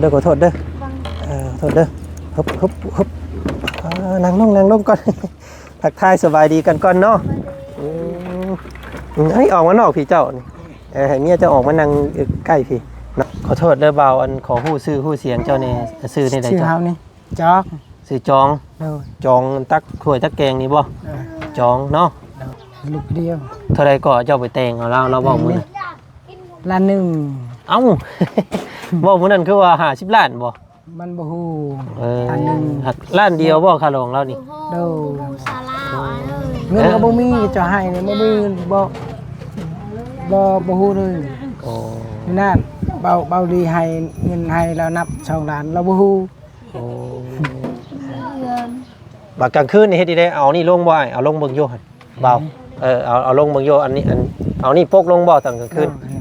ເດີ ຂໍໂທດເດີ ເອີ ຂໍໂທດເດີ ຮຶບ ຮຶບ ຮຶບ ອ່າ ນັ່ງລົງ ນັ່ງລົງກ່ອນ ທັກທາຍສະບາຍດີກັນກ່ອນເນາະ. ອືມ ເອີຍ ອອກມານອກພີ້ເຈົ້ານີ້ ເອີ ໃຫ້ເມຍເຈົ້າອອກມານັ່ງໃກ້ພີ້ເນາະ. ຂໍໂທດເດີບ່າວ ອັນ ຂໍຮູ້ຊື່ຮູ້ສຽງເຈົ້າແດ່ ຊື່ແນວໃດ ຊື່ເຈົ້າ? ເຮົານີ້ ຈອກ ຊື່ຈອງ. ໂດຍ. ຈອງຕັກຖ້ວຍຕັກແກງນີ້ບໍ່? ເອີ ຈອງເນາະ. ໂດຍ. ລູກດຽວ. ເທົ່າໃດກໍເຈົ້າໄປແຕ່ງເອົາລາວ ລາວເວົ້າມື້ນັ້ນ? ລ້ານໜຶ່ງ. ເອົ້າ ເວົ້າມື້ນັ້ນຄືວ່າຫ້າສິບລ້ານບໍ່? ມັນບໍ່ຮູ້. ເອີ ລ້ານໜຶ່ງ. ລ້ານດຽວບໍ່ຄ່າດອງລາວນີ້? ໂດຍ. ເງິນກໍບໍ່ມີ ເຈົ້າໃຫ້ນີ້ບໍ່ມີ ບໍ່ ບໍ່ ບໍ່ຮູ້ເລີຍ. ໂອ້ ນັ້ນ ເບົາ ເບົາດີໃຫ້ເງິນໃຫ້ລາວນັບສອງລ້ານ ລາວບໍ່ຮູ້. ໂອ້ ບາດກາງຄືນນີ້ເຮັດອີ່ໃດ? ເອົານີ້ລົງບໍ່ອ້າຍ? ເອົາລົງເບິ່ງຢູ່ຫັ້ນ ເບົາ. ເອີ ເອົາ ເອົາລົງເບິ່ງຢູ່ ອັນນີ້ ອັນ ເອົານີ້ປົກລົງບໍ່ຕອນກາງຄືນ? ເອີ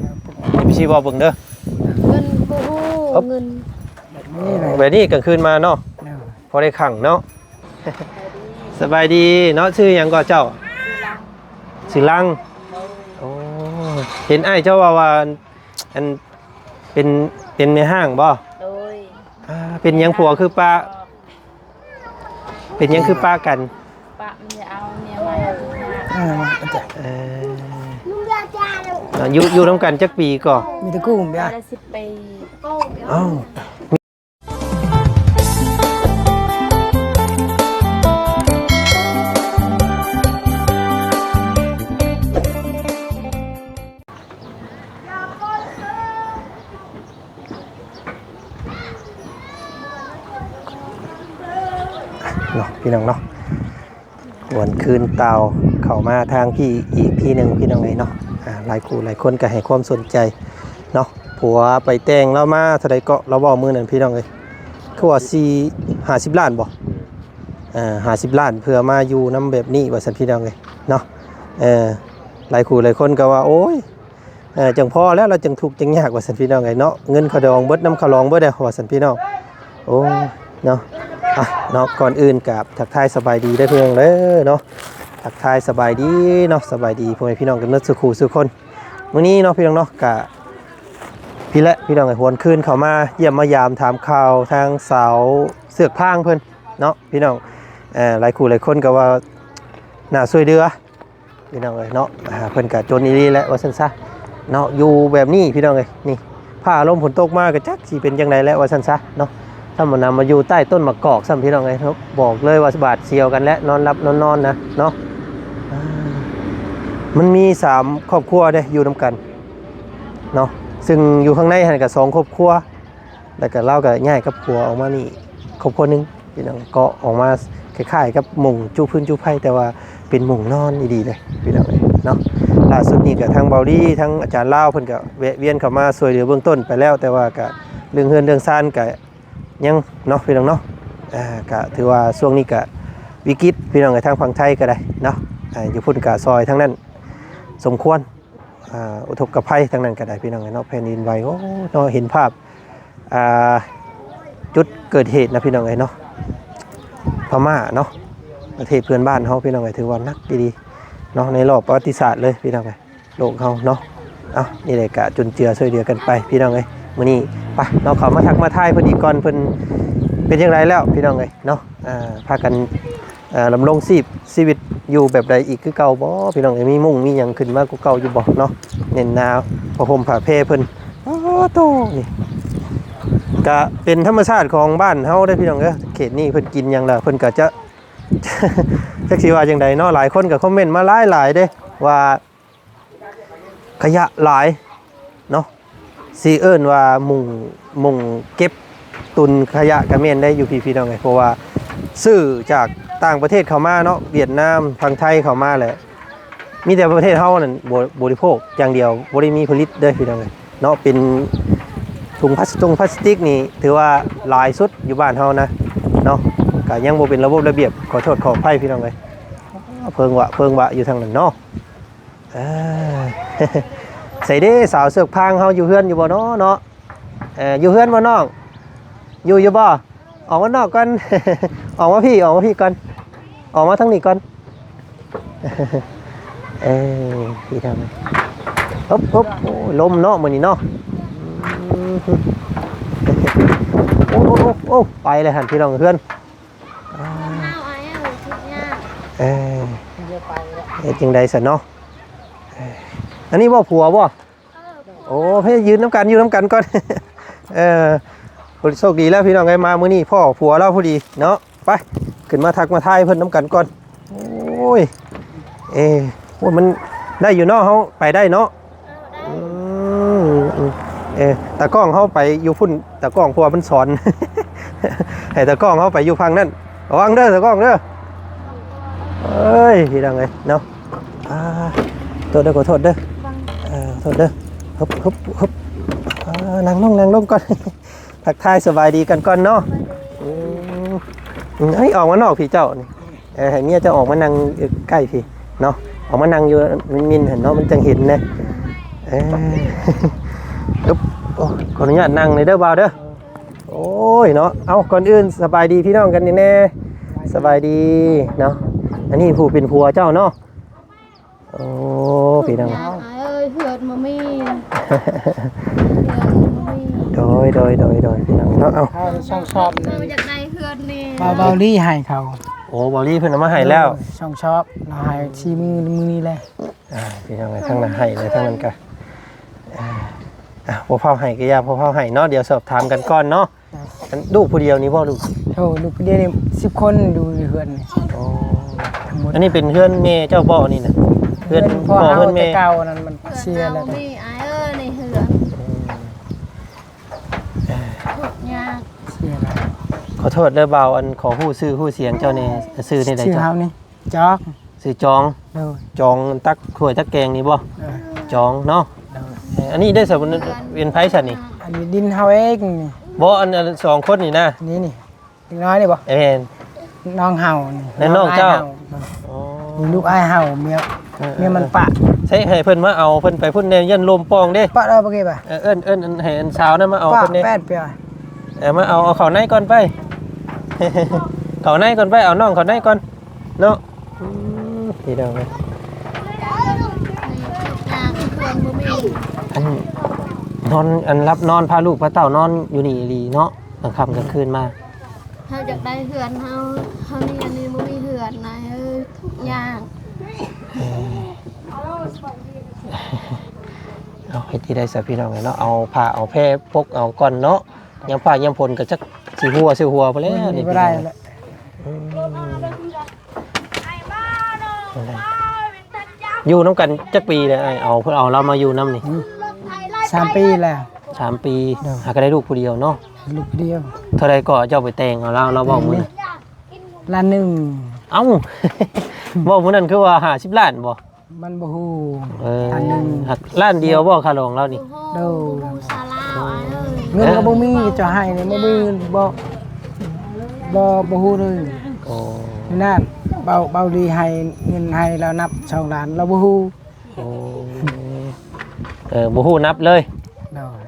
ເອັມຊີ ເວົ້າເບິ່ງເດີ. ເງິນບໍ່ຮູ້ ເອີ ເງິນ ແບບນີ້ແຫຼະ ແບບນີ້ກາງຄືນມາເນາະ. ເອີ ພໍໄດ້ຂັງເນາະ. ສະບາຍດີເນາະ ຊື່ຫຍັງກໍເຈົ້າ? ຊື່ລັງ. ໂອ້ ເຫັນອ້າຍເຈົ້າເວົ້າວ່າ ອັນ ເປັນ ເປັນແມ່ຮ້າງບໍ່? ໂດຍ. ອ່າ ເປັນຫຍັງຜົວຄືປະ? ເປັນຫຍັງຄືປະກັນ? ປະມັນຈະເອົາເມຍໃໝ່. ເອີ ເອີ ເນາະ ຢູ່ ຢູ່ນຳກັນຈັກປີກໍ? ມີແຕ່ກູມເດ. ໄດ້ສິບປີ. ເອົ້າ. ເນາະ ພີ່ນ້ອງເນາະ ຫວນຄືນຕ່າວເຂົ້າມາທາງພີ້ອີກທີໜຶ່ງ ພີ່ນ້ອງເອີຍເນາະ. ອ່າ ຫຼາຍຄູ່ຫຼາຍຄົນກໍໃຫ້ຄວາມສົນໃຈເນາະ. ຜົວໄປແຕ່ງລາວມາເທົ່າໃດເກາະ ລາວເວົ້າມື້ນັ້ນ ພີ່ນ້ອງເອີຍ ຄືວ່າສີ່ ຫ້າສິບລ້ານບໍ່? ເອີ ຫ້າສິບລ້ານເພື່ອມາຢູ່ນຳແບບນີ້ວ່າຊັ້ນ ພີ່ນ້ອງເອີຍເນາະ. ເອີ ຫຼາຍຄູ່ຫຼາຍຄົນກໍວ່າ ໂອ້ຍ ເອີ ຈັ່ງພໍແລ້ວ ລາວຈັ່ງທຸກຈັ່ງຍາກວ່າຊັ້ນ ພີ່ນ້ອງເອີຍເນາະ. ເງິນຄ່າດອງເບິດ ນຳຄ່າດອງເບິດແລ້ວວ່າຊັ້ນ ພີ່ນ້ອງ. ໂອ້ ເນາະ ອ່ະ ເນາະ ກ່ອນອື່ນກໍທັກທາຍສະບາຍດີເດີ ພີ່ນ້ອງເດີເນາະ. ທັກທາຍສະບາຍດີເນາະ ສະບາຍດີພໍ່ແມ່ພີ່ນ້ອງກັນເໝິດສູ່ຄູ່ສູ່ຄົນ. ມື້ນີ້ເນາະ ພີ່ນ້ອງເນາະ ກະພີ້ແຫຼະ ພີ່ນ້ອງເອີຍ ຫວນຄືນເຂົ້າມາຢ້ຽມມາຢາມຖາມຂ່າວທາງສາວເຊືອກພາງເພິ່ນເນາະ ພີ່ນ້ອງ. ເອີ ຫຼາຍຄູ່ຫຼາຍຄົນກໍວ່າໜ້າຊ່ວຍເຫຼືອ ພີ່ນ້ອງເອີຍເນາະ. ອ່າ ເພິ່ນກະຈົນອີ່ຫຼີແຫຼະວ່າຊັ້ນຊະເນາະ ຢູ່ແບບນີ້ ພີ່ນ້ອງເອີຍ. ນີ້ ຟ້າລົມຝົນຕົກມາກໍຈັກຊິເປັນຈັ່ງໃດແຫຼະວ່າຊັ້ນຊະເນາະ. ຖ້າມັນນຳມາຢູ່ໃຕ້ຕົ້ນໝາກກອກຊ້ຳ ພີ່ນ້ອງເອີຍເນາະ ບອກເລີຍວ່າຫວາດສຽວກັນແຫຼະ ນອນຫຼັບນອນນອນນະເນາະ. ອ່າ ມັນມີສາມຄອບຄົວເດ້ຢູ່ນຳກັນເນາະ ຊຶ່ງຢູ່ຂ້າງໃນຫັ້ນກໍສອງຄອບຄົວ ແລ້ວກໍລາວກໍຍ້າຍກັບຜົວອອກມານີ້ຄອບຄົວໜຶ່ງ ພີ່ນ້ອງ. ກໍອອກມາຄ້າຍໆກັບມຸງຈຸພື້ນຈຸໄຟ ແຕ່ວ່າເປັນມຸງນອນອີ່ຫຼີເລີຍ ພີ່ນ້ອງເອີຍເນາະ. ລ່າສຸດນີ້ກໍທາງເບົາລີ ທາງອາຈານລາວເພິ່ນກໍແວະວຽນເຂົ້າມາຊ່ວຍເຫຼືອເບື້ອງຕົ້ນໄປແລ້ວ ແຕ່ວ່າກໍເລື່ອງເຮືອນເລື່ອງຊານກໍຍັງເນາະ ພີ່ນ້ອງເນາະ. ອ່າ ກໍຖືວ່າຊ່ວງນີ້ກໍວິກິດ ພີ່ນ້ອງເອີຍ ທາງຝັ່ງໄທກໍໄດ້ເນາະ. ອ່າ ຢູ່ພຸ້ນກໍຊ່ອຍທາງນັ້ນສົມຄວນ ອ່າ ອຸທົກກະໄພທາງນັ້ນກໍໄດ້ ພີ່ນ້ອງເອີຍເນາະ. ແຜ່ນດິນໄຫວ ໂອ້ ເນາະ ເຫັນພາບ ອ່າ ຈຸດເກີດເຫດນະ ພີ່ນ້ອງເອີຍເນາະ ພະມ້າເນາະ ປະເທດເພື່ອນບ້ານເຮົາ ພີ່ນ້ອງເອີຍ ຖືວ່າໜັກອີ່ຫຼີເນາະ ໃນລອບປະຫວັດຕິສາດເລີຍ ພີ່ນ້ອງເອີຍ ໂລກເຮົາເນາະ. ເອົ້າ ນີ້ແຫຼະ ກະຈຸນເຈືອຊ່ວຍເຫຼືອກັນໄປ ພີ່ນ້ອງເອີຍ. ມື້ນີ້ໄປເນາະ ເຂົ້າມາທັກມາທາຍເພິ່ນອີກກ່ອນ ເພິ່ນເປັນຈັ່ງໃດແລ້ວ ພີ່ນ້ອງເອີຍເນາະ. ອ່າ ພາກັນ ເອີ ດຳລົງຊີບ ຊີວິດຢູ່ແບບໃດອີກຄືເກົ່າບໍ່ ພີ່ນ້ອງເອີຍ? ມີມຸ້ງມີຫຍັງຂຶ້ນມາກວ່າເກົ່າຢູ່ບໍ່ເນາະ? ແໜ້ນໜາຜ້າຫົ່ມຜ້າແພເພິ່ນ ໂອ້ໂຕ ນີ້ກະເປັນທຳມະຊາດຂອງບ້ານເຮົາເດ້ ພີ່ນ້ອງເອີຍ. ເຂດນີ້ເພິ່ນກິນຫຍັງລະ ເພິ່ນກະຈະ ຈັກຊິວ່າຈັ່ງໃດເນາະ. ຫຼາຍຄົນກະຄອມເມັນມາຫຼາຍໆເດ້ ວ່າ ຂະຫຍະຫຼາຍເນາະ ຊິເອີ້ນວ່າມຸ້ງ ມຸ້ງເກັບຕຸນຂະຫຍະກະແມ່ນໄດ້ຢູ່ພີ້ ພີ່ນ້ອງເອີຍ. ເພາະວ່າຊື້ຈາກຕ່າງປະເທດເຂົ້າມາເນາະ ຫວຽດນາມ ຝັ່ງໄທເຂົ້າມາແຫຼະ ມີແຕ່ປະເທດເຮົານັ້ນບໍ ບໍລິໂພກຢ່າງດຽວ ບໍ່ໄດ້ມີຜະລິດເດີ ພີ່ນ້ອງເອີຍເນາະ. ເປັນຖົງພາສ ຖົງພາສຕິກນີ້ຖືວ່າຫຼາຍສຸດຢູ່ບ້ານເຮົານະເນາະ. ກະຍັງບໍ່ເປັນລະບົບລະບຽບ ຂໍໂທດຂໍອະໄພ ພີ່ນ້ອງເອີຍ. ເພິ່ງວະ ເພິ່ງວະຢູ່ທາງນັ້ນເນາະ. ເອີ ໃສເດ້ ສາວເຊືອກພາງເຮົາ ຢູ່ເຮືອນຢູ່ບໍ່ເນາະ ເນາະ? ເອີ ຢູ່ເຮືອນບໍ່ນ້ອງ? ຢູ່ ຢູ່ບໍ່? ອອກມານອກກ່ອນ ອອກມາພີ້ ອອກມາພີ້ກ່ອນ ອອກມາທາງນີ້ກ່ອນ. ເອີ ພີ້ທາງ ອຶບ ອຶບ ໂອ້ຍ ລົມເນາະມື້ນີ້ເນາະ. ອືມ ໂອ້ ໂອ້ ໂອ້ ໄປແລ້ວຫັ້ນພີ່ນ້ອງເຮືອນ. ເອົາ ເອີ ເຮັດຈັ່ງໃດຊັ້ນເນາະ? ເອີ ອັນນີ້ບໍ່ຜົວບໍ່? ໂອ້ ເພິ່ນຢືນນຳກັນ ຢູ່ນຳກັນກ່ອນ. ເອີ ໂຊກດີແລ້ວພີ່ນ້ອງເອີຍ ມາມື້ນີ້ພໍ້ຜົວລາວພໍດີເນາະ. ໄປ ຂຶ້ນມາທັກມາທາຍເພິ່ນນຳກັນກ່ອນ. ໂອ້ຍ ເອ ໂອ້ຍ ມັນໄດ້ຢູ່ເນາະ ເຮົາໄປໄດ້ເນາະ. ເອີ ໄດ້ ອືມ ເອີ ຕາກ້ອງເຮົາໄປຢູ່ພຸ້ນ ຕາກ້ອງ ເພາະວ່າມັນສອນ ໃຫ້ຕາກ້ອງເຮົາໄປຢູ່ຝັ່ງນັ້ນ. ລະວັງເດີຕາກ້ອງເດີ. ເອີຍ ພີ່ນ້ອງເອີຍເນາະ. ອ່າ ໂທດເດີ ຂໍໂທດເດີ ເອີ ຂໍໂທດເດີ. ຮຶບ ຮຶບ ຮຶບ ອ່າ ນັ່ງລົງ ນັ່ງລົງກ່ອນ. ທັກທາຍສະບາຍດີກັນກ່ອນເນາະ. ອືມ ອືມ ເອີຍ ອອກມານອກພີ້ເຈົ້ານີ້. ເອີ ໃຫ້ເມຍເຈົ້າອອກມານັ່ງໃກ້ພີ້ເນາະ ອອກມານັ່ງຢູ່ມິນໆຫັ້ນເນາະ ມັນຈັ່ງເຫັນແດ່. ເອີ ອຶບ ໂອ້ ຂໍອະນຸຍາດນັ່ງເລີຍເດີບ່າວເດີ. ໂອ້ຍເນາະ ເອົ້າ ກ່ອນອື່ນສະບາຍດີພີ່ນ້ອງກັນແດ່ ສະບາຍດີເນາະ. ອັນນີ້ຜູ້ເປັນຜົວເຈົ້າເນາະ. ໂອ້ ພີ່ນ້ອງ ເອີຍ ເຮືອນບໍ່ມີ ເຮືອນບໍ່ມີ. ໂດຍ ໂດຍ ໂດຍ ໂດຍ ພີ່ນ້ອງເນາະ. ເອົ້າ ເຮົາຊ່ອງຊອບ ເຮົາຢາກໄດ້ເຮືອນນີ້ ບ່າວ ບ່າວລີໃຫ້ເຂົາ. ໂອ້ ບ່າວລີເພິ່ນເອົາມາໃຫ້ແລ້ວ. ໂດຍ ຊ່ອງຊອບລາວໃຫ້ສີ່ມື້ ມື້ນີ້ແຫຼະ. ອ່າ ພີ່ນ້ອງເອີຍ ທັງນັ້ນໃຫ້ເລີຍ ທັງນັ້ນກະ ອ່າ ອ່າ ບໍ່ພາວໃຫ້ກະຢ່າ ບໍ່ພາວໃຫ້ເນາະ. ດຽວສອບຖາມກັນກ່ອນເນາະ. ອັນ ລູກຜູ້ດຽວນີ້ບໍ່ລູກ? ໂອ້ ລູກຜູ້ດຽວນີ້ສິບຄົນຢູ່ເຮືອນນີ້. ອໍ ທັງໝົດ. ອັນນີ້ເປັນເຮືອນແມ່ເຈົ້າບໍ່ນີ້ນະ? ເຮືອນ ເຮືອນພໍ່ເຮົາ ເຮືອນແມ່ ແຕ່ເກົ່ານັ້ນມັນເສຍແລ້ວ. ເຮືອນເຮົາມີ ອ້າຍເອີຍ ໃນເຮືອນ ອືມ ທຸກຍາກ ເສຍແລ້ວ. ຂໍໂທດເດີບ່າວ ອັນ ຂໍຮູ້ຊື່ຮູ້ສຽງເຈົ້າແດ່. ຊື່ແນວໃດ ຊື່ເຈົ້າ? ເຮົານີ້ ຈອກ ຊື່ຈອງ. ໂດຍ ຈອງຕັກຖ້ວຍຕັກແກງນີ້ບໍ່? ເອີ ຈອງເນາະ. ໂດຍ ເອີ ອັນນີ້ໄດ້ສະເປັນໃຜຊັ້ນນີ້? ອັນນີ້ດິນເຮົາເອງນີ້. ບໍ່ ອັນ ອັນສອງຄົນນີ້ນະ ນີ້ ນີ້ ເດັກນ້ອຍນີ້ບໍ່? ແມ່ນ ນ້ອງເຮົານີ້ ແມ່ນນ້ອງເຈົ້າ. ອໍ ນີ້ລູກອ້າຍເຮົາ ເມຍ ເອີ ເມຍມັນປະ. ໃຊ້ໃຫ້ເພິ່ນມາເອົາເພິ່ນໄປພຸ້ນແດ່ ຢ້ານລົມປ່ອງເດ້. ປະເດີບໍ່ເກັບອະ. ເອີ ເອີ້ນ ເອີ້ນໃຫ້ອັນສາວນັ້ນມາເອົາເພິ່ນເດ້. ເອີ ມາເອົາ ເອົາເຂົ້າໃນກ່ອນໄປ ເຂົ້າໃນກ່ອນໄປ ເອົານ້ອງເຂົ້າໃນກ່ອນ. ເນາະ ອືມ ພີ່ນ້ອງເອີຍ ອັນ ນອນ ອັນ ຫຼັບນອນ ພາລູກພາເຕົ້ານອນຢູ່ນີ້ອີ່ຫຼີເນາະ ກາງຄ່ຳກາງຄືນມາ. ເຮົາຢາກໄດ້ເຮືອນ ເຮົາ ເຮົາມີອັນນີ້ບໍ່ມີເຮືອນນາຍເອີຍ ທຸກຍາກ. ເອີ ເອົາ ເຮັດທີ່ໃດຊະພີ່ນ້ອງເອີຍເນາະ ເອົາຜ້າເອົາແພປົກເອົາກ່ອນເນາະ. ຍາມຟ້າຍາມຝົນກໍຈັກຊິຮົ່ວຊິຮົ່ວໄປແລ້ວນີ້ ບໍ່ໄດ້ແລ້ວ. ອືມ ຢູ່ນຳກັນຈັກປີແລ້ວອ້າຍ? ເອົາ ເອົາລາວມາຢູ່ນຳນີ້ ອືມ ສາມປີແລ້ວ. ສາມປີ. ໂດຍ ຫາກໍໄດ້ລູກຜູ້ດຽວເນາະ. ລູກຜູ້ດຽວ. ເທົ່າໃດກໍເຈົ້າໄປແຕ່ງເອົາລາວ? ລາວເວົ້າມື້ນັ້ນ ລ້ານໜຶ່ງ. ເອົ້າ ເວົ້າມື້ນັ້ນຄືວ່າຫ້າສິບລ້ານບໍ່? ມັນບໍ່ຮູ້. ເອີ ລ້ານໜຶ່ງ. ຮັກລ້ານດຽວບໍ່ ຄ່າດອງລາວນີ້? ໂດຍ ເງິນກໍບໍ່ມີ ເຈົ້າໃຫ້ນີ້ບໍ່ມີ ບໍ່ ບໍ່ ບໍ່ຮູ້ເລີຍ. ໂອ້ ນັ້ນ ເບົາ ເບົາລີໃຫ້ເງິນໃຫ້ລາວນັບສອງລ້ານ ລາວບໍ່ຮູ້. ໂອ້ ເອີ ບໍ່ຮູ້ນັບເລີຍ. ໂດຍ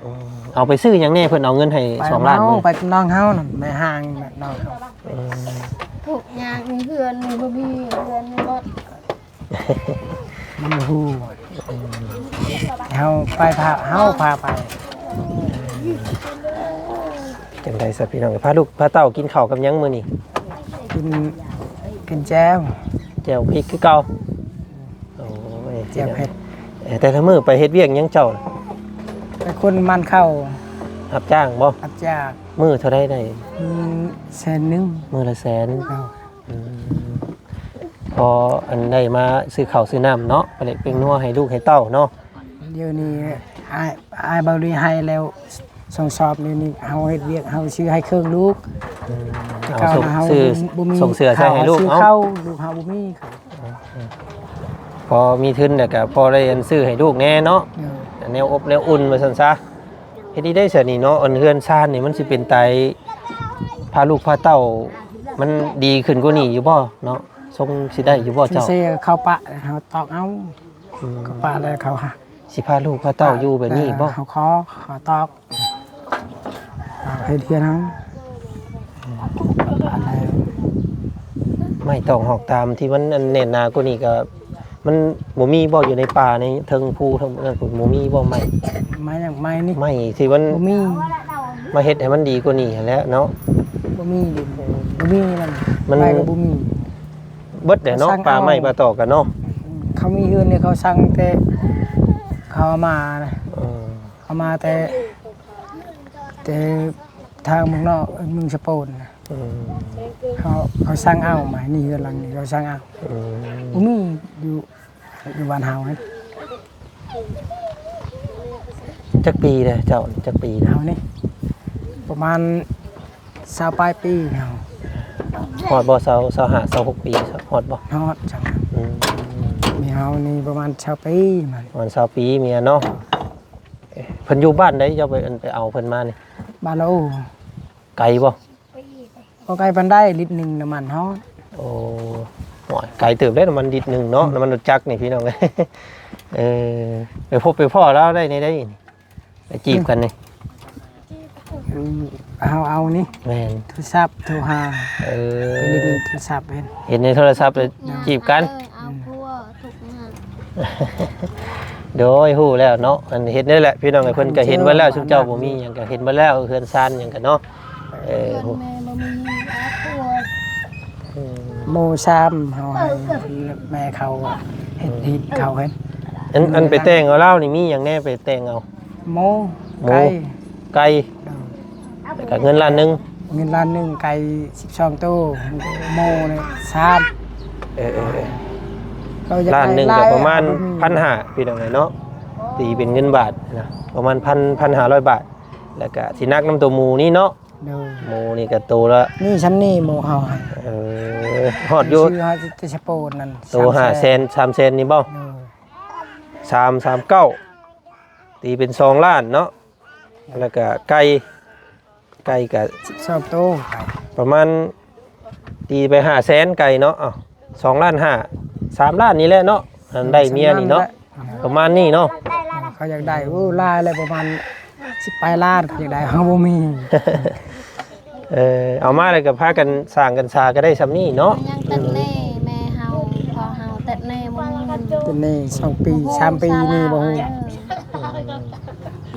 ເອົາໄປຊື້ຫຍັງແດ່ ເພິ່ນເອົາເງິນໃຫ້ສອງລ້ານ? ໄປນ້ອງເຮົານັ້ນ ແມ່ຮ້າງນ້ອງເຮົາ. ເອີ ທຸກຍາກ ມີເຮືອນນີ້ບໍ່ມີ ເຮືອນນີ້ໝົດ. ມັນຮູ້ ເຮົາໄປພາ ເຮົາພາໄປ. ຈັ່ງໃດຊະພີ່ນ້ອງ ພາລູກພາເຕົ້າກິນເຂົ້າກັບຫຍັງມື້ນີ້? ກິນ ກິນແຈ່ວ ແຈ່ວພິກຄືເກົ່າ. ໂອ້ຍ ແຈ່ວເຜັດ. ເອີ ແຕ່ລະມື້ໄປເຮັດວຽກຫຍັງເຈົ້າ? ໄປຂົນໝານເຂົ້າ. ຮັບຈ້າງບໍ່? ຮັບຈ້າງ. ມື້ເທົ່າໃດໄດ້? ມື້ແສນໜຶ່ງ. ມື້ລະແສນ. ເຈົ້າ. ອືມ ພໍອັນໄດ້ມາຊື້ເຂົ້າຊື້ນ້ຳເນາະ ປາເລັກແປ້ງນົວໃຫ້ລູກໃຫ້ເຕົ້າເນາະ. ດຽວນີ້ອ້າຍ ອ້າຍເບົາລີໃຫ້ແລ້ວ ສອງສອບນີ້ ນີ້ເຮົາເຮັດວຽກ ເຮົາຊື້ໃຫ້ເຄື່ອງລູກ. ອືມ ເອົາ ເອົາ ເອົາ ຊື້ ບໍ່ມີ ສົ່ງເສື້ອໃສ່ໃຫ້ລູກ ຊື້ເຂົ້າ ເອົາ ລູກເຮົາບໍ່ມີເຂົ້າ. ອືມ ພໍມີທຶນແລ້ວກໍພໍໄດ້ອັນຊື້ໃຫ້ລູກແດ່ເນາະ. ໂດຍ ແນວອົບແນວອຸ່ນວ່າຊັ້ນຊະ. ເຮັດດີໄດ້ຊະນີ້ເນາະ ອັນເຮືອນຊານນີ້ມັນຊິເປັນຕາຍ ພາລູກພາເຕົ້າມັນດີຂຶ້ນກວ່ານີ້ຢູ່ບໍ່ເນາະ? ຊົງຊິໄດ້ຢູ່ບໍ່ເຈົ້າ? ເຮົາປະ ເຮົາຕອກເອົາ. ອືມ ເຂົາປະແລ້ວເຂົາຫາ ຊິພາລູກພາເຕົ້າຢູ່ແບບນີ້ບໍ່? ເຮົາຂໍ ຂໍຕອກ ເຮົາເຮັດເຮືອນເຮົາ. ອືມ ປະແລ້ວ ໄມ້ຕອກຫອກຕາມທີ່ມັນອັນແໜ້ນໜາກວ່ານີ້ກໍ ມັນບໍ່ມີບໍ່ ຢູ່ໃນປ່າໃນເທິງພູເທິງນັ້ນ ບໍ່ມີບໍ່ໄມ້? ໄມ້ຫຍັງ? ໄມ້ນີ້ ໄມ້ທີ່ມັນບໍ່ມີ. ມາເຮັດໃຫ້ມັນດີກວ່ານີ້ຫັ້ນແຫຼະເນາະ. ບໍ່ມີດິນ ບໍ່ມີນັ້ນ ມັນ ໄປກໍບໍ່ມີ ເບິດແຫຼະເນາະ. ເຂົາສັ່ງ ປ່າໄມ້ ເອົາ ປ່າຕອກກັນເນາະ. ເຂົາມີເຮືອນນີ້ ເຂົາສັ່ງແຕ່ເຂົາເອົາມານະ. ເອີ ເອົາມາແຕ່ ແຕ່ທາງເມືອງນອກ ເອີ ເມືອງສະໂປນນະ. ເອີ ເຂົາ ເຂົາສັ່ງເອົາມາໃຫ້ ນີ້ເຮືອນຫຼັງນີ້ ເຂົາສັ່ງເອົາ. ເອີ ບໍ່ມີຢູ່ ຢູ່ບ້ານເຮົາຫັ້ນ. ຈັກປີແລ້ວເຈົ້າ? ຈັກປີແລ້ວ? ເຮົານີ້ປະມານຊາວປາຍປີເຮົາ. ຮອດບໍ່? ຊາວ ຊາວຫ້າ ຊາວຫົກປີ ຮອດບໍ່? ຮອດ. ອືມ ມີເຮົານີ້ປະມານຊາວປີມັນ ປະມານຊາວປີເມຍເນາະ. ເອີ ເພິ່ນຢູ່ບ້ານໃດ? ເຈົ້າໄປ ໄປເອົາເພິ່ນມານີ້ ບ້ານລາອູ. ໄກບໍ່? ບໍ່ໄກປານໃດ ລິດໜຶ່ງນ້ຳມັນຮອດ. ໂອ້ ໂອ້ຍ ໄກເຕີບເດ້ ນ້ຳມັນລິດໜຶ່ງເນາະ. ອືມ ນ້ຳມັນລົດຈັກນີ້ພີ່ນ້ອງເອີຍ. ເອີ ໄປພົບໄປພໍ້ລາວໄດ້ໃນໃດນີ້ ໄປຈີບກັນນີ້? ອືມ ເຮົາເອົານີ້ ແມ່ນ ໂທລະສັບໂທຫາ. ເອີ ໄປຫຼິ້ນໂທລະສັບເຫັນ ເຫັນໃນໂທລະສັບແລ້ວຈີບກັນ. ເອີ ເອົາຜົວທຸກງານ. ໂດຍ ຮູ້ແລ້ວເນາະ. ອັນເຫັນໄດ້ແຫຼະພີ່ນ້ອງເອີຍ ເພິ່ນກໍເຫັນເບິດແລ້ວ ຊຸມເຈົ້າບໍ່ມີຫຍັງກໍເຫັນເບິດແລ້ວ ເຮືອນຊານຫຍັງກໍເນາະ. ເອີ ເພື່ອນແມ່ບໍ່ມີ ເອົາຜົວ. ອືມ ໂມຊາມເຮົາໃຫ້ແມ່ເຂົາເຮັດ ເຮັດເຂົາເຫັນ. ອັນ ອັນໄປແຕ່ງເອົາລາວນີ້ມີຫຍັງແດ່ໄປແຕ່ງເອົາ? ໂມ ໝູ ໄກ່ ໄກ່ ເອີ ແລ້ວກໍເງິນລ້ານໜຶ່ງ. ເງິນລ້ານໜຶ່ງ ໄກ່ສິບສອງໂຕ ໝູນີ້ສາມ. ເອີໆໆ ເຂົາຢາກໄດ້ຫຼາຍ ລ້ານໜຶ່ງກໍປະມານ ບໍ່ມີ ພັນຫ້າ ພີ່ນ້ອງເອີຍເນາະ. ຕີເປັນເງິນບາດນະ ປະມານພັນ ພັນຫ້າຮ້ອຍບາດ. ແລ້ວກໍຊິໜັກນຳໂຕໝູນີ້ເນາະ. ໂດຍ ໝູນີ້ກໍໂຕລະ ນີ້ຊ່ຳນີ້ໝູເຮົາໃຫ້. ເອີ ຮອດຢູ່ ຊື້ເຮົາແຕ່ສະໂປນນັ້ນ ໂຕຫ້າແສນ ສາມແສນນີ້ບໍ່? ໂດຍ ສາມ ສາມເກົ້າ ຕີເປັນສອງລ້ານເນາະ. ແລ້ວກະໄກ່ ໄກ່ກະສິບສອງໂຕ ປະມານ ຕີໄປຫ້າແສນໄກ່ເນາະ. ເອົ້າ ສອງລ້ານຫ້າ ສາມລ້ານນີ້ແຫຼະເນາະ ອັນໄດ້ເມຍນີ້ເນາະ. ປະມານນີ້ເນາະ ເຂົາຢາກໄດ້ ໂອ້ ຫຼາຍແລ້ວ ປະມານສິບປາຍລ້ານ ເຂົາຢາກໄດ້ ເຮົາບໍ່ມີ. ເອີ ເອົາມາແລ້ວກໍພາກັນສ້າງກັນສາກໍໄດ້ຊ່ຳນີ້ເນາະ. ຍັງຕິດໜີ້ແມ່ເຮົາ ພໍ່ເຮົາຕິດໜີ້ ບໍ່ມີເງິນ ຕິດໜີ້ສອງປີ ສາມປີນີ້ບໍ່ຮູ້. ເອີ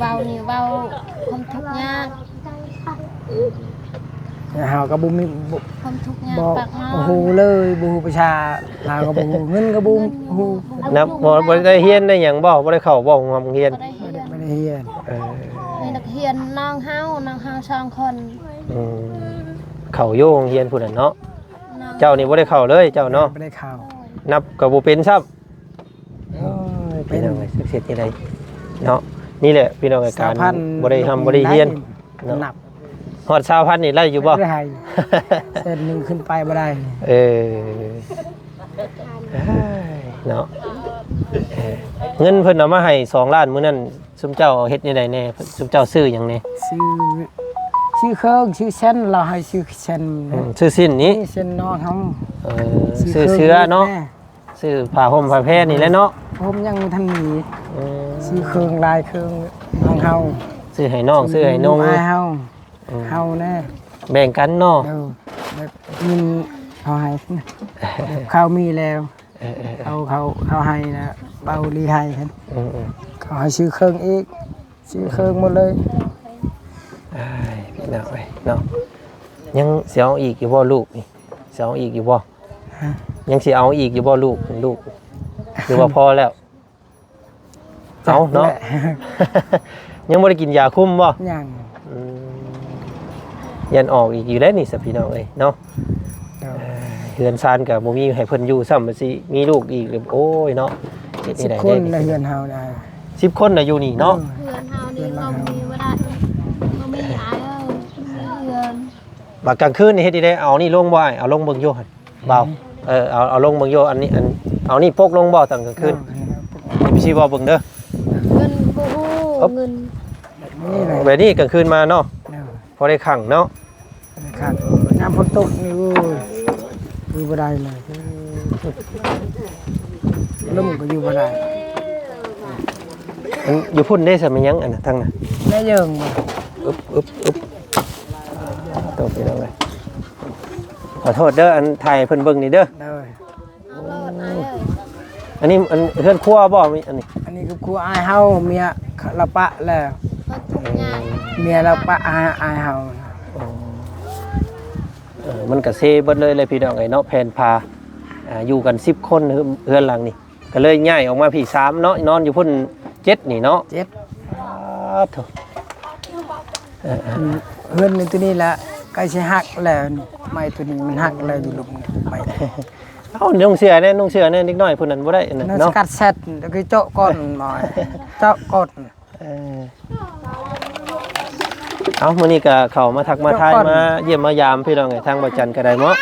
ເວົ້ານີ້ເວົ້າຄວາມທຸກຍາກ ແຕ່ເຮົາກໍບໍ່ມີ ບໍ່ ຄວາມທຸກຍາກ ບໍ່ ປາກໝອງ ບໍ່ຮູ້ເລີຍ ບໍ່ຮູ້ພາສາລາວກໍບໍ່ຮູ້ ເງິນກໍບໍ່ຮູ້. ນັບ ບໍ່ ບໍ່ໄດ້ຮຽນໄດ້ຫຍັງບໍ່? ບໍ່ໄດ້ເຂົ້າບໍ່ໂຮງຮຽນ? ບໍ່ໄດ້ຮຽນ ບໍ່ໄດ້ຮຽນ. ເອີ ມີນັກຮຽນນ້ອງເຮົາ ນ້ອງເຮົາສອງຄົນ. ອືມ ເຂົ້າຢູ່ໂຮງຮຽນພຸ້ນນະເນາະ. ເຈົ້ານີ້ບໍ່ໄດ້ເຂົ້າເລີຍເຈົ້າເນາະ? ບໍ່ໄດ້ເຂົ້າ ນັບກໍບໍ່ເປັນຊ້ຳ. ໂອ້ຍ ເປັນ ພີ່ນ້ອງເອີຍ ຈັກເຮັດຈັ່ງໃດເນາະ. ນີ້ແຫຼະພີ່ນ້ອງເອີຍ ການບໍ່ໄດ້ຮ່ຳບໍ່ໄດ້ຮຽນເນາະ. ຮອດຊາວພັນນີ້ໄດ້ຢູ່ບໍ່? ບໍ່ໄດ້ ແສນໜຶ່ງຂຶ້ນໄປບໍ່ໄດ້. ເອີ ເນາະ ເອີ ເງິນເພິ່ນເອົາມາໃຫ້ສອງລ້ານມື້ນັ້ນ ຊຸມເຈົ້າເຮັດແນວໃດແດ່? ຊຸມເຈົ້າຊື້ຫຍັງແດ່? ຊື້ ຊື້ເຄື່ອງ ຊື້ເຊັ່ນ ລາວໃຫ້ຊື້ເຊັ່ນ. ອືມ ຊື້ສິ້ນນີ້ ນີ້ເຊັ່ນນ້ອງເຮົາ. ເອີ ຊື້ເຄື່ອງ ຊື້ເສື້ອເນາະ ຊື້ຜ້າຫົ່ມຜ້າແພນີ້ແຫຼະເນາະ. ຜົມຍັງບໍ່ທັນມີ. ອືມ ຊື້ເຄື່ອງຫຼາຍເຄື່ອງ ນ້ອງເຮົາ ຊື້ໃຫ້ນ້ອງ ຊື້ໃຫ້ນຸ່ງ ອ້າຍເຮົາ. ອືມ ເຮົາແນ່ ແບ່ງກັນເນາະ. ເອີ ແບບເງິນເຂົາໃຫ້ ເຂົາມີແລ້ວ. ເອີໆໆ ເຂົາ ເຂົາ ເຂົາໃຫ້ນະ ເບົາລີໃຫ້. ອືມໆ ເຂົາໃຫ້ຊື້ເຄື່ອງອີກ ຊື້ເຄື່ອງໝົດເລີຍ. ອ້າຍ ພີ່ນ້ອງເອີຍເນາະ ຍັງຊິເອົາອີກຢູ່ບໍ່ລູກນີ້? ຊິເອົາອີກຢູ່ບໍ່? ຮະ? ຍັງຊິເອົາອີກຢູ່ບໍ່ລູກ ລູກ ຫຼືວ່າພໍແລ້ວ? ເອົາເນາະ ຈັກແຫຼະ ຍັງບໍ່ໄດ້ກິນຢາຄຸມບໍ່? ຍັງ. ອືມ ຢ້ານອອກອີກຢູ່ໄດ໋ນີ້ ຊະ ພີ່ນ້ອງເອີຍເນາະ. ໂດຍ ເອີ ເຮືອນຊານກໍບໍ່ມີໃຫ້ເພິ່ນຢູ່ຊ້ຳ ຊິມີລູກອີກ ໂອ້ຍເນາະ ເຮັດແນວໃດ ສິບຄົນໃນເຮືອນເຮົານະ. ສິບຄົນນະຢູ່ນີ້ເນາະ. ເອີ ເຮືອນເຮົານີ້ ເຮືອນເຮົາ ເຮົາມີບໍ່ໄດ້ ບໍ່ມີ ອ້າຍເອີຍ ບໍ່ມີເຮືອນ. ບັດກາງຄືນນີ້ເຮັດຈັ່ງໃດ? ເອົານີ້ລົງບໍ່ອ້າຍ? ເອົາລົງເບິ່ງຢູ່ຫັ້ນ ບ່າວ. ອືມ ເອີ ເອົາ ເອົາລົງເບິ່ງຢູ່ ອັນນີ້ ອັນ ເອົານີ້ປົກລົງບໍ່ຕອນກາງຄືນ? ເອີ ເອົານີ້ປົກ ເອັຟຊີ ເວົ້າເບິ່ງເດີ. ເງິນບໍ່ຮູ້ ເອີ ເງິນ ແບບນີ້ແຫຼະ ແບບນີ້ກາງຄືນມາເນາະ. ເອີ ພໍໄດ້ຂັງເນາະ ພໍໄດ້ຂັງ. ຍາມຝົນຕົກນີ້ ໂອ້ຍ ຢູ່ບໍ່ໄດ້ເລີຍ ລົມກໍຢູ່ບໍ່ໄດ້. ອັນຢູ່ພຸ້ນເດ້ ຊະ ແມ່ນຫຍັງອັນນັ້ນ ທາງນັ້ນ ແມ່ເຢິງບໍ່? ອຶບ ອຶບ ອຶບ ໂຕ ພີ່ນ້ອງເອີຍ ຂໍໂທດເດີ ອັນ ຖ່າຍໃຫ້ເພິ່ນເບິ່ງນີ້ເດີ. ໂດຍ ອັນນີ້ ອັນ ເຮືອນຄົວບໍ່? ອັນນີ້ ອັນນີ້ຄືຄົວອ້າຍເຮົາ ເມຍລາວປະແລ້ວ. ເພິ່ນທຸກຍາກ ເມຍລາວປະອາຍ ອາຍເຮົາ. ໂອ້ ເອີ ມັນກະເຊເບິດເລີຍແຫຼະພີ່ນ້ອງເອີຍເນາະ ແຜ່ນຜ້າ ອ່າ ຢູ່ກັນສິບຄົນ ເຮືອນ ເຮືອນຫຼັງນີ້ ກໍເລີຍຍ້າຍອອກມາພີ້ສາມເນາະ ນອນຢູ່ພຸ້ນເຈັດນີ້ເນາະ ເຈັດ. ອາ ໂທ້ ເອີ ເອີ ອືມ ເຮືອນໃນຕົວນີ້ລະໃກ້ຊິຫັກແລ້ວນີ້ ໄມ້ຕົວນີ້ມັນຫັກແລ້ວ ຢູ່ລຸ່ມໄມ້. ເອົາ ນຸ່ງເສື້ອແດ່ ນຸ່ງເສື້ອແດ່ ເດັກນ້ອຍຜູ້ນັ້ນບໍ່ໄດ້ອັນນັ້ນເນາະ ສະກັດແຊັດ ຄືເຈາະກ້ອນ ເຈາະກ້ອນ. ເອີ ເອົາ ມື້ນີ້ກໍເຂົ້າມາທັກມາທາຍ ມາຢ້ຽມມາຢາມພີ່ນ້ອງເອີຍ ທາງບ່າວຈັນກໍໄດ້ເນາະ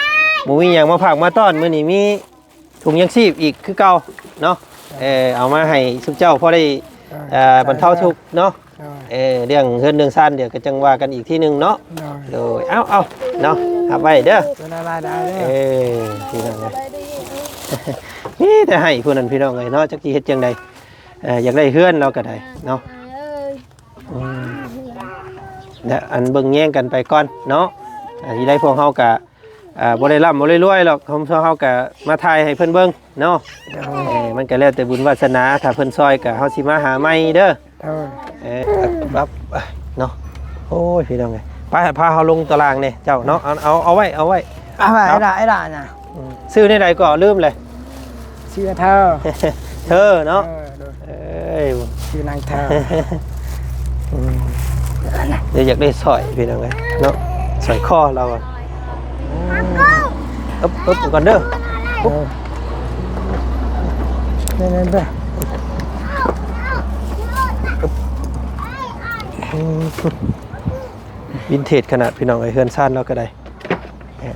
ບໍ່ມີຫຍັງມາຝາກມາຕ້ອນ ມື້ນີ້ມີ ຖົງຍັງຊີບອີກຄືເກົ່າເນາະ ເອີ ເອົາມາໃຫ້ຊຸມເຈົ້າພໍໄດ້ ເອີ ເອີ ບັນເທົາທຸກເນາະ ໂດຍ ເອີ ເລື່ອງເຮືອນເລື່ອງຊານ ດຽວກໍຈັ່ງວ່າກັນອີກທີໜຶ່ງເນາະ ໂດຍ ໂດຍ ເອົາ ເອົາເນາະ ຮັບໄວ້ເດີ ເອີ ພີ່ນ້ອງເອີຍ ມີແຕ່ໃຫ້ຜູ້ນັ້ນພີ່ນ້ອງເອີຍເນາະ ຈັກຊິເຮັດຈັ່ງໃດ ເອີ ຢາກໄດ້ເຮືອນລາວກໍໄດ້ເນາະ ອືມ ແລະ ອັນເບິ່ງແຍງກັນໄປກ່ອນເນາະ ອັນທີ່ໄດ້ພວກເຮົາກໍ ອ່າ ບໍ່ໄດ້ລ່ຳບໍ່ໄດ້ລວຍດອກ ເຮົາ ເຮົາກໍມາຖ່າຍໃຫ້ເພິ່ນເບິ່ງເນາະ ໂດຍ ເອີ ມັນກໍແລ້ວແຕ່ບຸນວາສະໜາ ຖ້າເພິ່ນຊ່ອຍກໍເຮົາຊິມາຫາໃໝ່ເດີ ໂດຍ ເອີ ປັບ ເນາະ ໂອ້ຍ ພີ່ນ້ອງເອີຍ ໄປ ພາເຮົາລົງຕາລ່າງແດ່ເຈົ້າເນາະ ເອົາ ເອົາ ເອົາໄວ້ ເອົາໄວ້ ເອົາໄວ້ ເອົາໄວ້ ໄອ້ຫຼ້າ ໄອ້ຫຼ້ານະ ອືມ ຊື່ແນວໃດກໍລືມເລີຍ ຊື່ເທີ ເທີເນາະ ເອີ ໂດຍ ເອີຍ ຊື່ນາງເທີ ອືມ ດຽວຢາກໄດ້ສ້ອຍພີ່ນ້ອງເອີຍເນາະ ສ້ອຍຄໍລາວ ອືມ ອຶບ ອຶບກ່ອນເດີ ອຶບ ເອີ ແມ່ນໆ ອຶບ ອືມ ວິນເທດຂະໜາດພີ່ນ້ອງເອີຍ ເຮືອນຊານລາວກໍໄດ້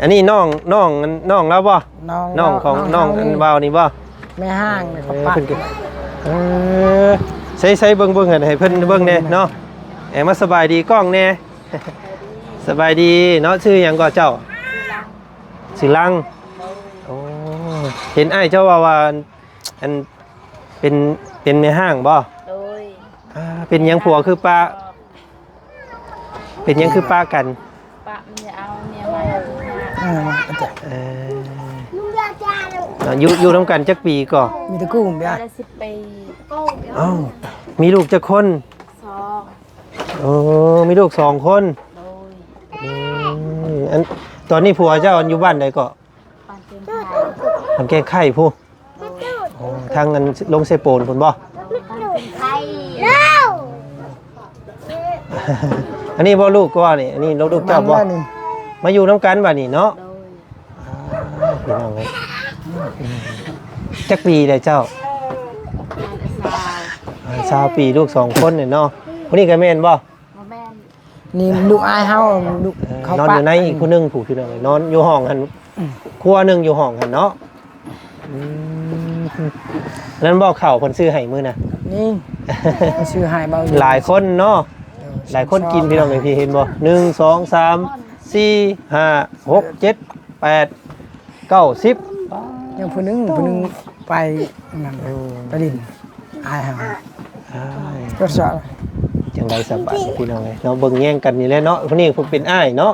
ອັນນີ້ນ້ອງ ນ້ອງ ນ້ອງລາວບໍ່? ນ້ອງ ນ້ອງຂອງ ນ້ອງ ນ້ອງອັນ ນີ້ ວາວນີ້ບໍ່? ແມ່ຮ້າງນີ້ ເອີ ເຂົາປະ ເພິ່ນກໍ ເອີ ໃສ່ ໃສ່ເບິ່ງ ເບິ່ງໃຫ້ ໃຫ້ເພິ່ນເບິ່ງແດ່ເນາະ ເອີ ມາສະບາຍດີກ້ອງແດ່ ສະບາຍດີເນາະ ຊື່ຫຍັງກໍເຈົ້າ? ຊື່ລັງ ຊື່ລັງ ໂອ້ ເຫັນອ້າຍເຈົ້າເວົ້າວ່າ ອັນ ເປັນ ເປັນແມ່ຮ້າງບໍ່? ໂດຍ ອ່າ ເປັນຫຍັງຜົວຄືປະ? ເປັນຫຍັງຄືປະກັນ? ປະມັນຈະເອົາເມຍໃໝ່ ເອີ ເອີ ເນາະ ຢູ່ ຢູ່ນຳກັນຈັກປີກໍ? ມີແຕ່ກູມເດ ໄດ້ສິບປີ ເອົ້າ ມີລູກຈັກຄົນ? ສອງ ໂອ້ ມີລູກສອງຄົນ ໂດຍ ອືມ ອັນ ຕອນນີ້ຜົວເຈົ້າຢູ່ບ້ານໃດເກາະ? ບ້ານແກ້ງໄຂ່ ບ້ານແກ້ງໄຂ່ພຸ້ນ ໂອ້ ທາງອັນລົງເຊໂປນພຸ້ນບໍ່? ບ້ານແກ້ງໄຂ່ ອັນນີ້ບໍ່ລູກກໍວ່ານີ້ ອັນນີ້ລູກເຈົ້າບໍ່? ມາຢູ່ນຳກັນບັດນີ້ເນາະ ໂດຍ ອ່າ ພີ່ນ້ອງເອີຍ ຈັກປີແລ້ວເຈົ້າ? ຊາວ ຊາວປີ ລູກສອງຄົນນີ້ເນາະ ຜູ້ນີ້ກໍແມ່ນບໍ່? ບໍ່ແມ່ນ ນີ້ລູກອ້າຍເຮົາ ລູກ ເອີ ເຂົາ ນອນຢູ່ໃນ ປະ ອີກຜູ້ໜຶ່ງຜູ້ ພີ່ນ້ອງເອີຍ ນອນຢູ່ຫ້ອງຫັ້ນ ອືມ ຄົວໜຶ່ງຢູ່ຫ້ອງຫັ້ນເນາະ ອືມ ນັ້ນບໍ່ເຂົ້າເພິ່ນຊື້ໃຫ້ມື້ນະ ນີ້ ເພິ່ນຊື້ໃຫ້ເບົາ ຫຼາຍຄົນເນາະ ເອີ ຫຼາຍຄົນກິນ ພີ່ນ້ອງເອີຍ ພີ່ເຫັນບໍ່ ໜຶ່ງ ສອງ ສາມ ສີ່ ຫ້າ ຫົກ ເຈັດ ແປດ ເກົ້າ ສິບ ຍັງຜູ້ໜຶ່ງ ຜູ້ໜຶ່ງໄປນັ້ນ ອືມ ໄປຫຼິ້ນ ອ້າຍເຮົາ ອ້າຍ ກໍຊະ ຈັ່ງໃດສະບາຍ ພີ່ນ້ອງເອີຍເນາະ ເບິ່ງແຍງກັນນີ້ແຫຼະເນາະ ຜູ້ນີ້ຜູ້ເປັນອ້າຍເນາະ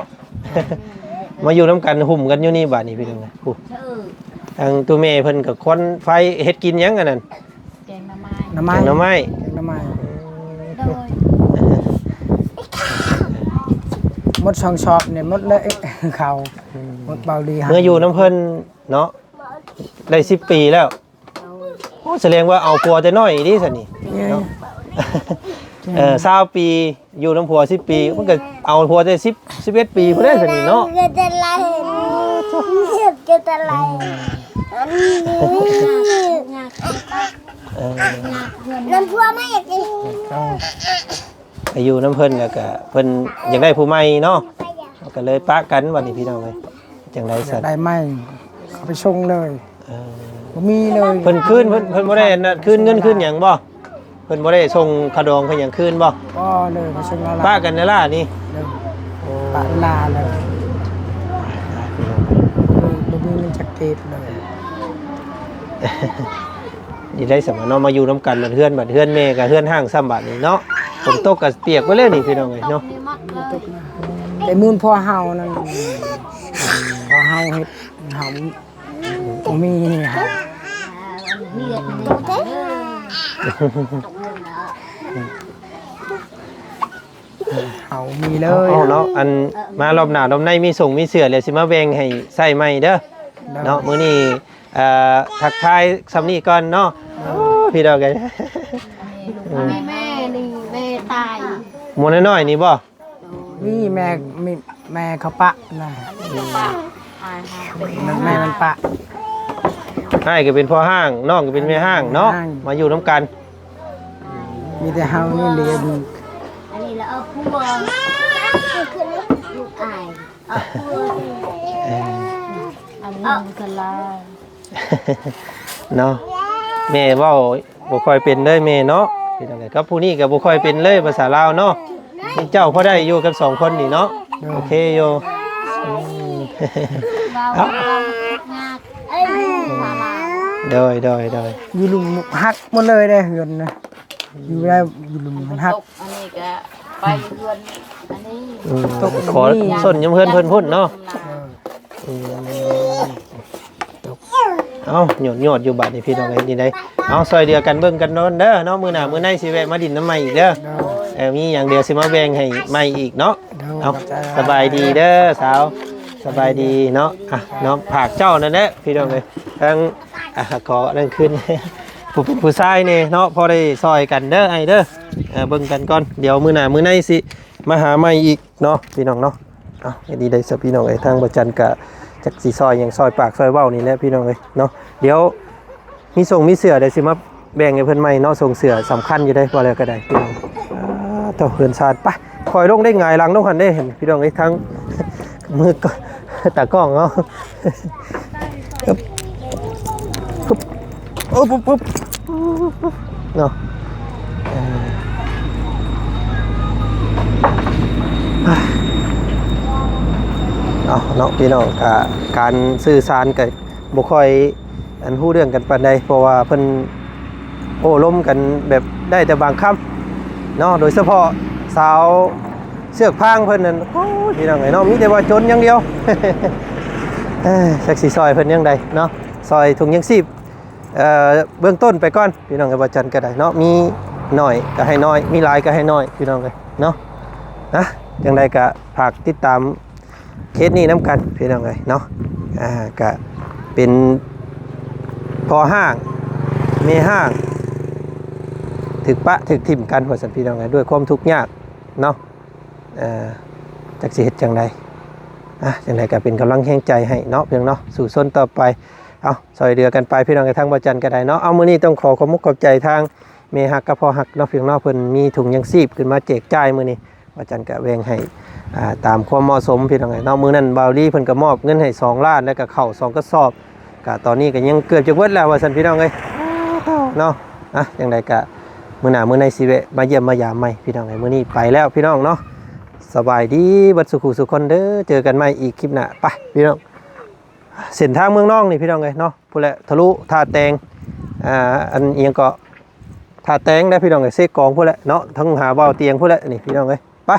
ມາຢູ່ນຳກັນ ຫຸ້ມກັນຢູ່ນີ້ບາດນີ້ ພີ່ນ້ອງເອີຍ ຜູ້ ທາງຕູ້ແມ່ເພິ່ນກໍຄວັນໄຟ ເຮັດກິນຫຍັງອັນນັ້ນ? ແກງໜໍ່ໄມ້ ໜໍ່ໄມ້ ແກງໜໍ່ໄມ້ ແກງໜໍ່ໄມ້ ໂດຍ ໝົດສອງຊອບນີ້ ໝົດເລີຍ ເຂົ້າ ອືມ ໝົດເບົາດີ ເມື່ອຢູ່ນຳເພິ່ນເນາະ ໄດ້ສິບປີແລ້ວ ໂອ້ ສະແດງວ່າເອົາຜົວແຕ່ນ້ອຍເດ້ຊັ້ນນີ້ເນາະ ເອີ ຊາວປີ ຢູ່ນຳຜົວສິບປີ ມັນກໍເອົາຜົວແຕ່ສິບ ສິບເອັດປີພຸ້ນເດ້ຊັ້ນນີ້ເນາະ ເອີ ນຳຜົວມາອີກ ໄປຢູ່ນຳເພິ່ນ ແລ້ວກະເພິ່ນຢາກໄດ້ຜູ້ໃໝ່ເນາະ ກໍເລີຍປະກັນບັດນີ້ ພີ່ນ້ອງເອີຍ ຈັ່ງໃດຊັ້ນ ຢາກໄດ້ໃໝ່ ເອົາໄປສົ່ງເລີຍ ເອີ ບໍ່ມີເລີຍ ເພິ່ນຄືນ ເພິ່ນ ເພິ່ນບໍ່ໄດ້ອັນນັ້ນ ຄືນເງິນຄືນຫຍັງບໍ່? ເພິ່ນບໍ່ໄດ້ສົ່ງຄ່າດອງຄ່າຫຍັງຄືນບໍ່? ບໍ່ເລີຍ ບໍ່ສົ່ງລາວ ປະກັນແລ້ວລະນີ້ ໂອ້ ປະລາເລີຍ ບໍ່ມີເງິນຈັກກີບເລີຍ. ດີໄດ້ສຳມາເນາະ ມາຢູ່ນຳກັນ ບັດເຮືອນ ບັດເຮືອນແມ່ກໍເຮືອນຮ້າງຊ້ຳບາດນີ້ເນາະ ຝົນຕົກກໍປຽກເບິດແລ້ວນີ້ ພີ່ນ້ອງເອີຍເນາະ ແຕ່ມູນພໍ່ເຮົານັ້ນ ພໍ່ເຮົາເຮັດ ເຮົາບໍ່ມີເຮົາ ເຮັດ ເຮົາມີເລີຍ ເອົາເນາະ ອັນມາລອບໜ້າລອບໃນມີສົ່ງມີເສື້ອແລ້ວຊິມາແບ່ງໃຫ້ໃຊ້ໃໝ່ເດີ ເນາະ ມື້ນີ້ ເອີ ທັກທາຍຊ່ຳນີ້ກ່ອນເນາະ ໂອ້ ພີ່ນ້ອງເອີຍ ນີ້ແມ່ ນີ້ແມ່ຕາຍ ໝູນ້ອຍໆນີ້ບໍ່? ນີ້ແມ່ ມີແມ່ເຂົາປະນະ ແມ່ມັນປະ ອ້າຍກໍເປັນພໍ່ຮ້າງ ນ້ອງກໍເປັນແມ່ຮ້າງເນາະ ແມ່ຮ້າງ ມາຢູ່ນຳກັນ ມີແຕ່ເຮົານີ້ເລີຍ ອັນນີ້ລະເອົາຜົວ ລູກອ້າຍ ເອົາຜົວ ເອີ ອັນນີ້ມັນກໍລາວ ເນາະ ແມ່ເວົ້າບໍ່ຄ່ອຍເປັນເລີຍແມ່ເນາະ ເປັນຈັ່ງໃດ ກັບຜູ້ນີ້ກໍບໍ່ຄ່ອຍເປັນເລີຍພາສາລາວເນາະ ເຈົ້າພໍໄດ້ຢູ່ກັບສອງຄົນນີ້ເນາະ ໂດຍ ໂອເຄຢູ່ ອືມ ເວົ້າ ເອົ້າ ເວົ້າຍາກ ເອີ ພາສາລາວ ໂດຍ ໂດຍ ໂດຍ ຢູ່ລຸ່ມຫັກໝົດເລີຍເດ້ເຮືອນນະ ຢູ່ໄດ້ຢູ່ລຸ່ມມັນຫັກ ອັນນີ້ກໍໄປເຮືອນອັນນີ້ ອືມ ຕົກ ຂໍ ນີ້ ສົ້ນຍຳເຮືອນເພິ່ນພຸ້ນເນາະ ເອີ ອືມ ເອົ້າ ຍອດໆຢູ່ບາດນີ້ພີ່ນ້ອງເອີຍ ນີ້ໄດ໋ ເອົາ ຊ່ອຍເຫຼືອກັນເບິ່ງກັນນຳເດີເນາະ ມື້ໜ້າມື້ໃນຊິແວະມາດິນນຳໃໝ່ອີກເດີ ໂດຍ ເອີ ມີຫຍັງດຽວຊິມາແບ່ງໃຫ້ໃໝ່ອີກເນາະ ໂດຍ ເອົາ ຂອບໃຈ ສະບາຍດີເດີສາວ ສະບາຍດີເນາະ ອ່ະ ເນາະ ຝາກເຈົ້ານັ້ນແຫຼະພີ່ນ້ອງເອີຍ ທັງ ອ່ະ ຂໍນັ້ນຄືນ ຜູ້ເປັນຜູ້ຊາຍແດ່ເນາະ ພໍໄດ້ຊ່ອຍກັນເດີອ້າຍເດີ ເອີ ເບິ່ງກັນກ່ອນ ດຽວມື້ໜ້າມື້ໃນຊິມາຫາໃໝ່ອີກເນາະ ພີ່ນ້ອງເນາະ ເອົາ ເຮັດດີໄດ້ຊະພີ່ນ້ອງເອີຍ ທາງບໍ່ຈັນກະຈັກຊິຊ່ອຍຫຍັງ ຊ່ອຍປາກຊ່ອຍເວົ້ານີ້ແຫຼະພີ່ນ້ອງເອີຍເນາະ ດຽວມີສົ່ງມີເສື້ອ ດຽວຊິມາແບ່ງໃຫ້ເພິ່ນໃໝ່ເນາະ ສົ່ງເສື້ອສຳຄັນຢູ່ເດ້ ວ່າແລ້ວກໍໄດ້ພີ່ນ້ອງ ອ່າ ເທົ່າເຮືອນຊານ ໄປ ຄ່ອຍລົງໄດ້ ຫງາຍຫຼັງລົງຫັ້ນເດ້ ພີ່ນ້ອງເອີຍ ທັງມືກ ຕາກ້ອງເຮົາ ອຶບ ອຶບ ອຶບ ອຶບ ເນາະ ເອີ ເອົາເນາະ ພີ່ນ້ອງ ກະການສື່ສານກະບໍ່ຄ່ອຍ ອັນ ຮູ້ເລື່ອງກັນປານໃດ ເພາະວ່າເພິ່ນໂອ້ລົມກັນແບບໄດ້ແຕ່ບາງຄຳເນາະ ໂດຍສະເພາະສາວເຊືອກພາງເພິ່ນນັ້ນ ໂອ້ຍ ພີ່ນ້ອງເອີຍເນາະ ມີແຕ່ວ່າຈົນຢ່າງດຽວ ເອີ ຈັກຊິຊ່ອຍເພິ່ນຈັ່ງໃດເນາະ ຊ່ອຍຖົງຍັງຊີບ ເອີ ເບື້ອງຕົ້ນໄປກ່ອນ ພີ່ນ້ອງເອີຍ ວ່າຈັ່ງໃດກໍໄດ້ເນາະ ມີໜ້ອຍກໍໃຫ້ໜ້ອຍ ມີຫຼາຍກໍໃຫ້ໜ້ອຍ ພີ່ນ້ອງເອີຍເນາະ ນະ ຈັ່ງໃດກໍຝາກຕິດຕາມເຄສນີ້ນຳກັນ ພີ່ນ້ອງເອີຍເນາະ ອ່າ ກໍເປັນພໍ່ຮ້າງແມ່ຮ້າງ ຖືກປະຖືກຖິ້ມກັນ ວ່າຊັ້ນ ພີ່ນ້ອງເອີຍ ດ້ວຍຄວາມທຸກຍາກເນາະ ເອີ ຈັກຊິເຮັດຈັ່ງໃດ ອ່າ ຈັ່ງໃດກໍເປັນກຳລັງແຮງໃຈໃຫ້ເນາະ ພີ່ນ້ອງເນາະ ສູ້ຊົນຕໍ່ໄປ ເອົາ ຊ່ອຍເຫຼືອກັນໄປ ພີ່ນ້ອງເອີຍ ທາງບໍ່ຈັນກໍໄດ້ເນາະ ເອົາ ມື້ນີ້ຕ້ອງຂໍຂອບມຸກຂອບໃຈທາງແມ່ຮັກກັບພໍ່ຮັກເນາະ ພີ່ນ້ອງເນາະ ເພິ່ນມີຖົງຍັງຊີບຂຶ້ນມາແຈກຈ່າຍມື້ນີ້ ວ່າຈັ່ງກະແບ່ງໃຫ້ ອ່າ ຕາມຄວາມເໝາະສົມ ພີ່ນ້ອງເອີຍເນາະ ມື້ນັ້ນບ່າວລີເພິ່ນກໍມອບເງິນໃຫ້ສອງລ້ານ ແລ້ວກໍເຂົ້າສອງກະສອບ ກະຕອນນີ້ກໍຍັງເກືອບຈະເບິດແລ້ວວ່າຊັ້ນ ພີ່ນ້ອງເອີຍເນາະ ອ່ະ ຈັ່ງໃດກະມື້ໜ້າມື້ໃນຊິແວະມາຢ້ຽມມາຢາມໃໝ່ ພີ່ນ້ອງເອີຍ ມື້ນີ້ໄປແລ້ວ ພີ່ນ້ອງເນາະ ສະບາຍດີເບິດສູ່ຄູ່ສູ່ຄົນເດີ ເຈີກັນໃໝ່ອີກຄລິບໜ້າ ໄປ ພີ່ນ້ອງ ເສັ້ນທາງເມືອງນອງນີ້ ພີ່ນ້ອງເອີຍເນາະ ພຸ້ນແຫຼະ ທະລຸທ່າແຕງ ອ່າ ອັນ ອີ່ຫຍັງເກາະ ທ່າແຕງເດ້ ພີ່ນ້ອງເອີຍ ເຊກອງພຸ້ນແຫຼະເນາະ ທາງຫາບ່າວຕຽງພຸ້ນແຫຼະ ນີ້ ພີ່ນ້ອງເອີຍ ໄປ